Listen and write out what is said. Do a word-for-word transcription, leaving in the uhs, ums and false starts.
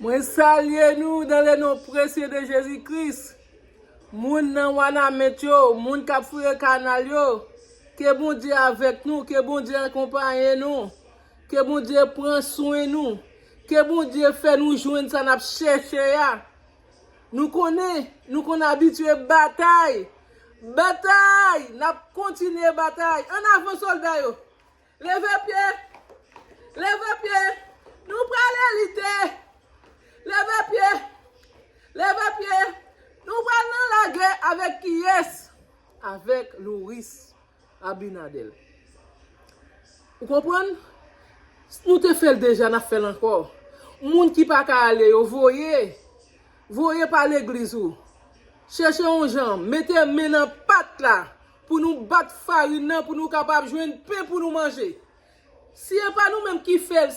Mwen salye nou dans le nom précieux de Jésus-Christ. Moun nan Wanament yo, moun k ap fouye kanal yo, ke Bondye avèk nou, ke Bondye akonpaye nou, ke Bondye pran swen nou, ke Bondye fè nou jwenn sa n ap chèche a. Nou konnen, nou konn abitye batay. Batay! N ap kontinye batay. Ann avan, sòlda yo! Leve pye! Leve pye! Nou prale lite! Leve pye! Leve pye! Nou pral nan lagè avèk kiyès? Avèk Louris Abinader. Ou konprann? Nou te fè l deja, n ap fè l ankò. Moun ki pa ka ale yo, voye. Voye pa legliz ou. Chèche yon jan, mete men nan pat la pou nou bat farin nan, pou nou kapab jwenn pen pou nou manje. Si e pa nou menm ki fè l,